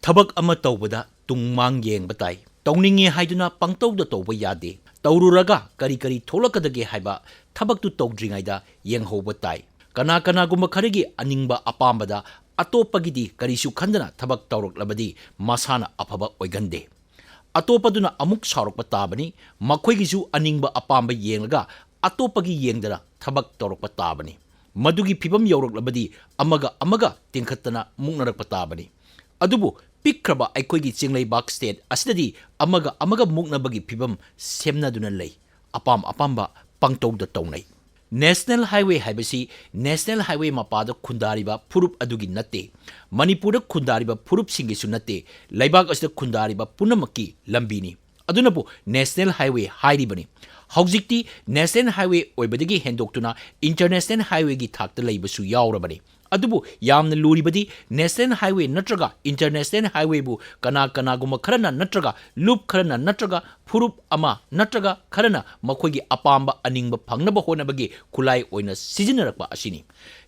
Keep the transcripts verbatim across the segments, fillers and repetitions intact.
ꯊꯕꯛ ꯑꯃ ꯇꯧꯕꯗ ꯇꯨꯡ ꯃꯥꯡ ꯌꯦꯡꯕ ꯇꯥꯏ꯫ ꯇꯧꯅꯤꯡꯉꯦ ꯍꯥꯏꯗꯨꯅ ꯄꯪꯇꯧꯗ ꯇꯧꯕ ꯌꯥꯗꯦ꯫ ꯇꯧꯔꯨꯔꯒ ꯀꯔꯤ ꯀꯔꯤ ꯊꯣꯛꯂꯛꯀꯗꯒꯦ ꯍꯥꯏꯕ ꯊꯕꯛꯇꯨ ꯇꯧꯗ꯭ꯔꯤꯉꯩꯗ ꯌꯦꯡꯍꯧꯕ ꯇꯥꯏ꯫ ꯀꯅꯥ ꯀꯅꯥꯒꯨꯝꯕ ꯈꯔꯒꯤ ꯑꯅꯤꯡꯕ ꯑꯄꯥꯝꯕꯗ ꯑꯇꯣꯞꯄꯒꯤꯗꯤ ꯀꯔꯤꯁꯨ ꯈꯟꯗꯅ ꯊꯕꯛ ꯇꯧꯔꯛꯂꯕꯗꯤ ꯃꯁꯥꯅ ꯑꯐꯕ ꯑꯣꯏꯒꯟꯗꯦ꯫ ꯑꯇꯣꯞꯄꯗꯨꯅ ꯑꯃꯨꯛ ꯁꯥꯎꯔꯛꯄ ꯇꯥꯕꯅꯤ, ꯃꯈꯣꯏꯒꯤꯁꯨ ꯑꯅꯤꯡꯕ ꯑꯄꯥꯝꯕ ꯌꯦꯡꯂꯒ ꯑꯇꯣꯞꯄꯒꯤ ꯌꯦꯡꯗꯅ ꯊꯕꯛ ꯇꯧꯔꯛꯄ ꯇꯥꯕꯅꯤ꯫ ꯃꯗꯨꯒꯤ ꯐꯤꯚꯝ ꯌꯧꯔꯛꯂꯕꯗꯤ ꯑꯃꯒ ꯑꯃꯒ ꯇꯤꯡꯈꯠꯇꯅ ꯃꯨꯛꯅꯔꯛꯄ ꯇꯥꯕꯅꯤ꯫ ꯑꯗꯨꯕꯨ ꯄꯤꯛꯈ꯭ꯔꯕ ꯑꯩꯈꯣꯏꯒꯤ ꯆꯤꯡꯂꯩꯕꯥꯛ state ꯑꯁꯤꯗꯗꯤ ꯑꯃꯒ ꯑꯃꯒ ꯃꯨꯛꯅꯕꯒꯤ ꯐꯤꯚꯝ ꯁꯦꯝꯅꯗꯨꯅ ꯂꯩ꯫ ꯑꯄꯥꯝ ꯑꯄꯥꯝꯕ ꯄꯪꯇꯧꯗ ꯇꯧꯅꯩ꯫ National Highway ꯍꯥꯏꯕꯁꯤ National Highway ꯃꯄꯥꯗ ꯈꯨꯟꯗꯥꯔꯤꯕ ꯐꯨꯔꯨꯞ ꯑꯗꯨꯒꯤ ꯅꯠꯇꯦ, ꯃꯅꯤꯄꯨꯔꯗ ꯈꯨꯟꯗꯥꯔꯤꯕ ꯐꯨꯔꯨꯞꯁꯤꯡꯒꯤꯁꯨ ꯅꯠꯇꯦ, ꯂꯩꯕꯥꯛ ꯑꯁꯤꯗ ꯈꯨꯟꯗꯥꯔꯤꯕ ꯄꯨꯝꯅꯃꯛꯀꯤ ꯂꯝꯕꯤꯅꯤ꯫ ꯑꯗꯨꯅꯕꯨ National Highway ꯍꯥꯏꯔꯤꯕꯅꯤ꯫ ꯍꯧꯖꯤꯛꯇꯤ National Highway ꯑꯣꯏꯕꯗꯒꯤ ꯍꯦꯟꯗꯣꯛꯇꯨꯅ International Highwayꯒꯤ ꯊꯥꯛꯇ ꯂꯩꯕꯁꯨ ꯌꯥꯎꯔꯕꯅꯤ꯫ ꯑꯗꯨꯕꯨ ꯌꯥꯝꯅ ꯂꯨꯔꯤꯕꯗꯤ National Highway ꯅꯠꯇ꯭ꯔꯒ International Highwayꯕꯨ ꯀꯅꯥ ꯀꯅꯥꯒꯨꯝꯕ ꯈꯔꯅ ꯅꯠꯇ꯭ꯔꯒ ꯂꯨꯞ ꯈꯔꯅ ꯅꯠꯇ꯭ꯔꯒ ꯐꯨꯔꯨꯞ ꯑꯃ ꯅꯠꯇ꯭ꯔꯒ ꯈꯔꯅ ꯃꯈꯣꯏꯒꯤ ꯑꯄꯥꯝꯕ ꯑꯅꯤꯡꯕ ꯐꯪꯅꯕ ꯍꯣꯠꯅꯕꯒꯤ ꯈꯨꯠꯂꯥꯏ ꯑꯣꯏꯅ ꯁꯤꯖꯤꯟꯅꯔꯛꯄ ꯑꯁꯤꯅꯤ꯫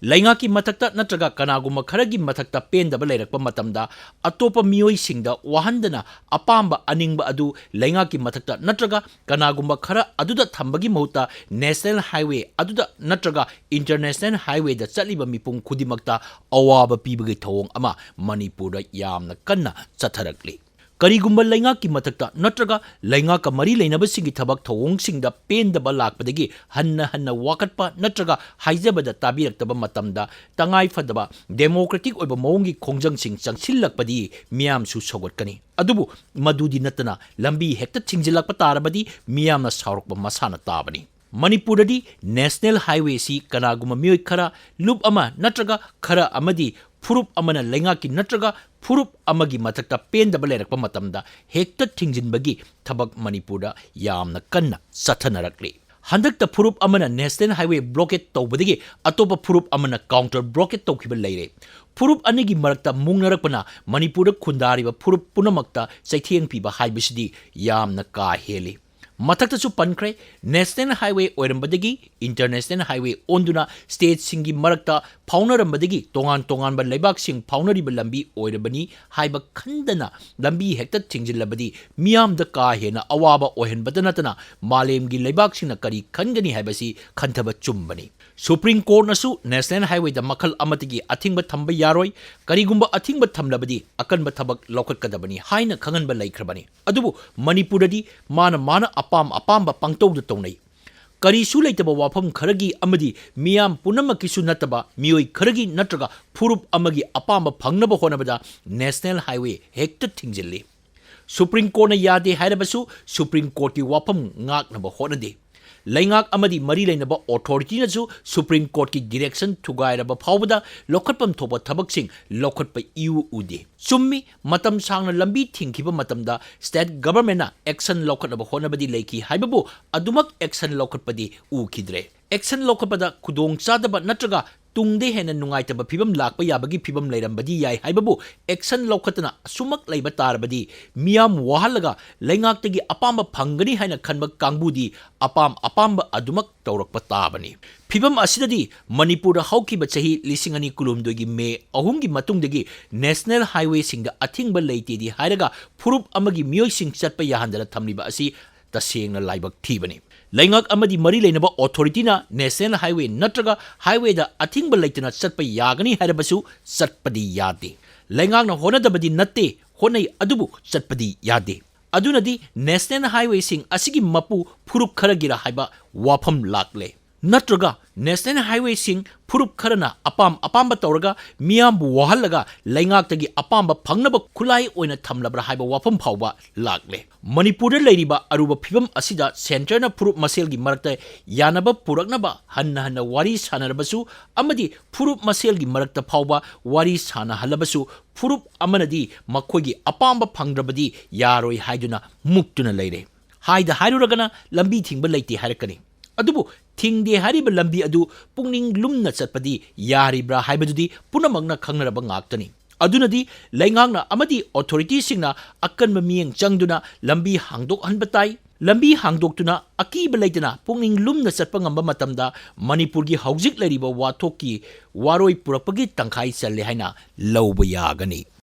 ꯂꯩꯉꯥꯛꯀꯤ ꯃꯊꯛꯇ ꯅꯠꯇ꯭ꯔꯒ ꯀꯅꯥꯒꯨꯝꯕ ꯈꯔꯒꯤ ꯃꯊꯛꯇ ꯄꯦꯟꯗꯕ ꯂꯩꯔꯛꯄ ꯃꯇꯝꯗ ꯑꯇꯣꯞꯄ ꯃꯤꯑꯣꯏꯁꯤꯡꯗ ꯋꯥꯍꯟꯗꯅ ꯑꯄꯥꯝꯕ ꯑꯅꯤꯡꯕ ꯑꯗꯨ ꯂꯩꯉꯥꯛꯀꯤ ꯃꯊꯛꯇ ꯅꯠꯇ꯭ꯔꯒ ꯀꯅꯥꯒꯨꯝꯕ ꯈꯔ ꯑꯗꯨꯗ ꯊꯝꯕꯒꯤ ꯃꯍꯨꯠꯇ National Highway ꯑꯗꯨꯗ ꯅꯠꯇ꯭ꯔꯒ International Highwayꯗ ꯆꯠꯂꯤꯕ ꯃꯤꯄꯨꯝ ꯈꯨꯗꯤꯡꯃꯛꯇ ꯑꯋꯥꯕ ꯄꯤꯕꯒꯤ ꯊꯧꯑꯣꯡ ꯑꯃ ꯃꯅꯤꯄꯨꯔꯗ ꯌꯥꯝꯅ ꯀꯟꯅ ꯆꯠꯊꯔꯛꯂꯤ꯫ ꯀꯔꯤꯒꯨꯝꯕ ꯂꯩꯉꯥꯛꯀꯤ ꯃꯊꯛꯇ ꯅꯠꯇ꯭ꯔꯒ ꯂꯩꯉꯥꯛꯀ ꯃꯔꯤ ꯂꯩꯅꯕꯁꯤꯡꯒꯤ ꯊꯕꯛ ꯊꯧꯑꯣꯡꯁꯤꯡꯗ ꯄꯦꯟꯗꯕ ꯂꯥꯛꯄꯗꯒꯤ ꯍꯟꯅ ꯍꯟꯅ ꯋꯥꯀꯠꯄ ꯅꯠꯇ꯭ꯔꯒ ꯍꯥꯏꯖꯕꯗ ꯇꯥꯕꯤꯔꯛꯇꯕ ꯃꯇꯝꯗ ꯇꯉꯥꯏ ꯐꯗꯕ democratic ꯑꯣꯏꯕ ꯃꯑꯣꯡꯒꯤ ꯈꯣꯡꯖꯪꯁꯤꯡ ꯆꯪꯁꯤꯜꯂꯛꯄꯗꯤ ꯃꯤꯌꯥꯝꯁꯨ ꯁꯧꯒꯠꯀꯅꯤ꯫ ꯑꯗꯨꯕꯨ ꯃꯗꯨꯗꯤ ꯅꯠꯇꯅ ꯂꯝꯕꯤ ꯍꯦꯛꯇ ꯊꯤꯡꯖꯤꯜꯂꯛꯄ ꯇꯥꯔꯕꯗꯤ ꯃꯤꯌꯥꯝꯅ ꯁꯥꯎꯔꯛꯄ ꯃꯁꯥꯅ ꯇꯥꯕꯅꯤ꯫ ꯃꯅꯤꯄꯨꯔꯗꯗꯤ National Highwayꯁꯤ ꯀꯅꯥꯒꯨꯝꯕ ꯃꯤꯑꯣꯏ ꯈꯔ, ꯂꯨꯞ ꯑꯃ ꯅꯠꯇ꯭ꯔꯒ ꯈꯔ ꯑꯃꯗꯤ ꯐꯨꯔꯨꯞ ꯑꯃꯅ ꯂꯩꯉꯥꯛꯀꯤ ꯅꯠꯇ꯭ꯔꯒ ꯐꯨꯔꯨꯞ ꯑꯃꯒꯤ ꯃꯊꯛꯇ ꯄꯦꯟꯗꯕ ꯂꯩꯔꯛꯄ ꯃꯇꯝꯗ ꯍꯦꯛꯇ ꯊꯤꯡꯖꯤꯟꯕꯒꯤ ꯊꯕꯛ ꯃꯅꯤꯄꯨꯔꯗ ꯌꯥꯝꯅ ꯀꯟꯅ ꯆꯠꯊꯅꯔꯛꯂꯤ꯫ ꯍꯟꯗꯛꯇ ꯐꯨꯔꯨꯞ ꯑꯃꯅ National Highway blockade ꯇꯧꯕꯗꯒꯤ ꯑꯇꯣꯞꯄ ꯐꯨꯔꯨꯞ ꯑꯃꯅ counter blockade ꯇꯧꯈꯤꯕ ꯂꯩꯔꯦ꯫ ꯐꯨꯔꯨꯞ ꯑꯅꯤꯒꯤ ꯃꯔꯛꯇ ꯃꯨꯛꯅꯔꯛꯄꯅ ꯃꯅꯤꯄꯨꯔꯗ ꯈꯨꯟꯗꯥꯔꯤꯕ ꯐꯨꯔꯨꯞ ꯄꯨꯝꯅꯃꯛꯇ ꯆꯩꯊꯦꯡ ꯄꯤꯕ ꯍꯥꯏꯕꯁꯤꯗꯤ ꯌꯥꯝꯅ ꯀꯥ ꯍꯦꯜꯂꯤ꯫ ꯃꯊꯛꯇꯁꯨ ꯄꯟꯈ꯭ꯔꯦ, ꯅꯦꯁꯅꯦꯜ ꯍꯥꯏꯋꯦ ꯑꯣꯏꯔꯝꯕꯗꯒꯤ ꯏꯟꯇꯔꯅꯦꯁꯅꯦꯜ ꯍꯥꯏꯋꯦ ꯑꯣꯟꯗꯨꯅ ꯁ꯭ꯇꯦꯠꯁꯤꯡꯒꯤ ꯃꯔꯛꯇ ꯐꯥꯎꯅꯔꯝꯕꯗꯒꯤ ꯇꯣꯉꯥꯟ ꯇꯣꯉꯥꯟꯕ ꯂꯩꯕꯥꯛꯁꯤꯡ ꯐꯥꯎꯅꯔꯤꯕ ꯂꯝꯕꯤ ꯑꯣꯏꯔꯕꯅꯤ ꯍꯥꯏꯕ ꯈꯟꯗꯅ ꯂꯝꯕꯤ ꯍꯦꯛꯇ ꯊꯤꯡꯖꯤꯜꯂꯕꯗꯤ ꯃꯤꯌꯥꯝꯗ ꯀꯥ ꯍꯦꯟꯅ ꯑꯋꯥꯕ ꯑꯣꯏꯍꯟꯕꯇ ꯅꯠꯇꯅ ꯃꯥꯂꯦꯝꯒꯤ ꯂꯩꯕꯥꯛꯁꯤꯡꯅ ꯀꯔꯤ ꯈꯟꯒꯅꯤ ꯍꯥꯏꯕꯁꯤ ꯈꯟꯊꯕ ꯆꯨꯝꯕꯅꯤ꯫ ꯁꯨꯄ꯭ꯔꯤꯝ ꯀꯣꯔꯠꯅꯁꯨ ꯅꯦꯁꯅꯦꯜ ꯍꯥꯏꯋꯦꯗ ꯃꯈꯜ ꯑꯃꯠꯇꯒꯤ ꯑꯊꯤꯡꯕ ꯊꯝꯕ ꯌꯥꯔꯣꯏ, ꯀꯔꯤꯒꯨꯝꯕ ꯑꯊꯤꯡꯕ ꯊꯝꯂꯕꯗꯤ ꯑꯀꯟꯕ ꯊꯕꯛ ꯂꯧꯈꯠꯀꯗꯕꯅꯤ ꯍꯥꯏꯅ ꯈꯪꯍꯟꯕ ꯂꯩꯈ꯭ꯔꯕꯅꯤ꯫ ꯑꯗꯨꯕꯨ ꯃꯅꯤꯄꯨꯔꯗꯗꯤ ꯃꯥꯅ ꯃꯥꯅ ꯑꯄꯥꯝ ꯑꯄꯥꯝꯕ ꯄꯪꯇꯧꯗ ꯇꯧꯅꯩ꯫ ꯀꯔꯤꯁꯨ ꯂꯩꯇꯕ ꯋꯥꯐꯝ ꯈꯔꯒꯤ ꯑꯃꯗꯤ ꯃꯤꯌꯥꯝ ꯄꯨꯝꯅꯃꯛꯀꯤꯁꯨ ꯅꯠꯇꯕ ꯃꯤꯑꯣꯏ ꯈꯔꯒꯤ ꯅꯠꯇ꯭ꯔꯒ ꯐꯨꯔꯨꯞ ꯑꯃꯒꯤ ꯑꯄꯥꯝꯕ ꯐꯪꯅꯕ ꯍꯣꯠꯅꯕꯗ ꯅꯦꯁꯅꯦꯜ ꯍꯥꯏꯋꯦ ꯍꯦꯛꯇ ꯊꯤꯡꯖꯤꯜꯂꯤ꯫ ꯁꯨꯄ꯭ꯔꯤꯝ ꯀꯣꯔꯠꯅ ꯌꯥꯗꯦ ꯍꯥꯏꯔꯕꯁꯨ ꯁꯨꯄ꯭ꯔꯤꯝ ꯀꯣꯔꯠꯀꯤ ꯋꯥꯐꯝ ꯉꯥꯛꯅꯕ ꯍꯣꯠꯅꯗꯦ꯫ ꯂꯩꯉꯥꯛ ꯑꯃꯗꯤ ꯃꯔꯤ ꯂꯩꯅꯕ ꯑꯣꯊꯣꯔꯤꯇꯤꯅꯁꯨ ꯁꯨꯄ꯭ꯔꯤꯝ ꯀꯣꯔꯠꯀꯤ ꯗꯤꯔꯦꯛꯁꯟ ꯊꯨꯒꯥꯏꯔꯕ ꯐꯥꯎꯕꯗ ꯂꯧꯈꯠꯐꯝ ꯊꯣꯛꯄ ꯊꯕꯛꯁꯤꯡ ꯂꯧꯈꯠꯄ ꯏꯎ ꯎꯗꯦ꯫ ꯆꯨꯝꯃꯤ, ꯃꯇꯝ ꯁꯥꯡꯅ ꯂꯝꯕꯤ ꯊꯤꯡꯈꯤꯕ ꯃꯇꯝꯗ ꯁ꯭ꯇꯦꯠ ꯒꯚꯔꯟꯃꯦꯟꯠꯅ ꯑꯦꯛꯁꯟ ꯂꯧꯈꯠꯅꯕ ꯍꯣꯠꯅꯕꯗꯤ ꯂꯩꯈꯤ ꯍꯥꯏꯕꯕꯨ ꯑꯗꯨꯃꯛ ꯑꯦꯛꯁꯟ ꯂꯧꯈꯠꯄꯗꯤ ꯎꯈꯤꯗ꯭ꯔꯦ꯫ ꯑꯦꯛꯁꯟ ꯂꯧꯈꯠꯄꯗ ꯈꯨꯗꯣꯡꯆꯥꯗꯕ ꯅꯠꯇ꯭ꯔꯒ ꯇꯨꯡꯗ ꯍꯦꯟꯅ ꯅꯨꯡꯉꯥꯏꯇꯕ ꯐꯤꯕꯝ ꯂꯥꯛꯄ ꯌꯥꯕꯒꯤ ꯐꯤꯕꯝ ꯂꯩꯔꯝꯕꯗꯤ ꯌꯥꯏ ꯍꯥꯏꯕꯕꯨ ꯑꯦꯛꯁꯟ ꯂꯧꯈꯠꯇꯅ ꯑꯁꯨꯃꯛ ꯂꯩꯕ ꯇꯥꯔꯕꯗꯤ ꯃꯤꯌꯥꯝ ꯋꯥꯍꯜꯂꯒ ꯂꯩꯉꯥꯛꯇꯒꯤ ꯑꯄꯥꯝꯕ ꯐꯪꯒꯅꯤ ꯍꯥꯏꯅ ꯈꯟꯕ ꯀꯥꯡꯕꯨꯗꯤ ꯑꯄꯥꯝ ꯑꯄꯥꯝꯕ ꯑꯗꯨꯃꯛ ꯇꯧꯔꯛꯄ ꯇꯥꯕꯅꯤ꯫ ꯐꯤꯕꯝ ꯑꯁꯤꯗꯗꯤ ꯃꯅꯤꯄꯨꯔꯗ ꯍꯧꯈꯤꯕ ꯆꯍꯤ ꯂꯤꯁꯤꯡ ꯑꯅꯤ ꯀꯨꯟꯍꯨꯝꯗꯣꯏꯒꯤ ꯃꯦ ꯑꯍꯨꯝꯒꯤ ꯃꯇꯨꯡꯗꯒꯤ ꯅꯦꯁꯅꯦꯜ ꯍꯥꯏꯋꯦꯁꯤꯡꯗ ꯑꯊꯤꯡꯕ ꯂꯩꯇꯦꯗꯤ ꯍꯥꯏꯔꯒ ꯐꯨꯔꯨꯞ ꯑꯃꯒꯤ ꯃꯤꯑꯣꯏꯁꯤꯡ ꯆꯠꯄ ꯌꯥꯍꯟꯗꯅ ꯊꯝꯂꯤꯕ ꯑꯁꯤ ꯇꯁꯦꯡꯅ ꯂꯥꯏꯕꯛ ꯊꯤꯕꯅꯤ꯫ ꯂꯩꯉꯥꯛ ꯑꯃꯗꯤ ꯃꯔꯤ ꯂꯩꯅꯕ ꯑꯣꯊꯣꯔꯤꯇꯤꯅ ꯅꯦꯁꯅꯦꯜ ꯍꯥꯏꯋꯦ ꯅꯠꯇ꯭ꯔꯒ ꯍꯥꯏꯋꯦꯗ ꯑꯊꯤꯡꯕ ꯂꯩꯇꯅ ꯆꯠꯄ ꯌꯥꯒꯅꯤ ꯍꯥꯏꯔꯕꯁꯨ ꯆꯠꯄꯗꯤ ꯌꯥꯗꯦ꯫ ꯂꯩꯉꯥꯛꯅ ꯍꯣꯠꯅꯗꯕꯗꯤ ꯅꯠꯇꯦ, ꯍꯣꯠꯅꯩ, ꯑꯗꯨꯕꯨ ꯆꯠꯄꯗꯤ ꯌꯥꯗꯦ꯫ ꯑꯗꯨꯅꯗꯤ ꯅꯦꯁꯅꯦꯜ ꯍꯥꯏꯋꯦꯁꯤꯡ ꯑꯁꯤꯒꯤ ꯃꯄꯨ ꯐꯨꯔꯨꯞ ꯈꯔꯒꯤꯔ ꯍꯥꯏꯕ ꯋꯥꯐꯝ ꯂꯥꯛꯂꯦ꯫ ꯅꯠꯇ꯭ꯔꯒ ꯅꯦꯁꯅꯦꯜ ꯍꯥꯏꯋꯦꯁꯤꯡ ꯐꯨꯔꯨꯞ ꯈꯔꯅ ꯑꯄꯥꯝ ꯑꯄꯥꯝꯕ ꯇꯧꯔꯒ ꯃꯤꯌꯥꯝꯕꯨ ꯋꯥꯍꯜꯂꯒ ꯂꯩꯉꯥꯛꯇꯒꯤ ꯑꯄꯥꯝꯕ ꯐꯪꯅꯕ ꯈꯨꯠꯂꯥꯏ ꯑꯣꯏꯅ ꯊꯝꯂꯕ꯭ꯔꯥ ꯍꯥꯏꯕ ꯋꯥꯐꯝ ꯐꯥꯎꯕ ꯂꯥꯛꯂꯦ꯫ ꯃꯅꯤꯄꯨꯔꯗ ꯂꯩꯔꯤꯕ ꯑꯔꯨꯕ ꯐꯤꯕꯝ ꯑꯁꯤꯗ ꯁꯦꯟꯇꯔꯅ ꯐꯨꯔꯨꯞ ꯃꯁꯦꯜꯒꯤ ꯃꯔꯛꯇ ꯌꯥꯅꯕ ꯄꯨꯔꯛꯅꯕ ꯍꯟꯅ ꯍꯟꯅ ꯋꯥꯔꯤ ꯁꯥꯅꯔꯕꯁꯨ ꯑꯃꯗꯤ ꯐꯨꯔꯨꯞ ꯃꯁꯦꯜꯒꯤ ꯃꯔꯛꯇ ꯐꯥꯎꯕ ꯋꯥꯔꯤ ꯁꯥꯅꯍꯜꯂꯕꯁꯨ ꯐꯨꯔꯨꯞ ꯑꯃꯅꯗꯤ ꯃꯈꯣꯏꯒꯤ ꯑꯄꯥꯝꯕ ꯐꯪꯗ꯭ꯔꯕꯗꯤ ꯌꯥꯔꯣꯏ ꯍꯥꯏꯗꯨꯅ ꯃꯨꯛꯇꯨꯅ ꯂꯩꯔꯦ꯫ ꯍꯥꯏꯗ ꯍꯥꯏꯔꯨꯔꯒꯅ ꯂꯝꯕꯤ ꯊꯤꯡꯕ ꯂꯩꯇꯦ ꯍꯥꯏꯔꯛꯀꯅꯤ꯫ ꯑꯗꯨꯕꯨ ꯊꯤꯡꯗꯦ ꯍꯥꯏꯔꯤꯕ ꯂꯝꯕꯤ ꯑꯗꯨ ꯄꯨꯛꯅꯤꯡ ꯂꯨꯝꯅ ꯆꯠꯄꯗꯤ ꯌꯥꯔꯤꯕ꯭ꯔꯥ ꯍꯥꯏꯕꯗꯨꯗꯤ ꯄꯨꯝꯅꯃꯛꯅ ꯈꯪꯅꯔꯕ ꯉꯥꯛꯇꯅꯤ꯫ ꯑꯗꯨꯅꯗꯤ ꯂꯩꯉꯥꯛꯅ ꯑꯃꯗꯤ ꯑꯣꯊꯣꯔꯤꯇꯤꯁꯤꯡꯅ ꯑꯀꯟꯕ ꯃꯤꯠꯌꯦꯡ ꯆꯪꯗꯨꯅ ꯂꯝꯕꯤ ꯍꯥꯡꯗꯣꯛꯍꯟꯕ ꯇꯥꯏ꯫ ꯂꯝꯕꯤ ꯍꯥꯡꯗꯣꯛꯇꯨꯅ ꯑꯀꯤꯕ ꯂꯩꯇꯅ ꯄꯨꯛꯅꯤꯡ ꯂꯨꯝꯅ ꯆꯠꯄ ꯉꯝꯕ ꯃꯇꯝꯗ ꯃꯅꯤꯄꯨꯔꯒꯤ ꯍꯧꯖꯤꯛ ꯂꯩꯔꯤꯕ ꯋꯥꯊꯣꯛꯀꯤ ꯋꯥꯔꯣꯏ ꯄꯨꯔꯛꯄꯒꯤ ꯇꯪꯈꯥꯏ ꯆꯜꯂꯦ ꯍꯥꯏꯅ ꯂꯧꯕ ꯌꯥꯒꯅꯤ꯫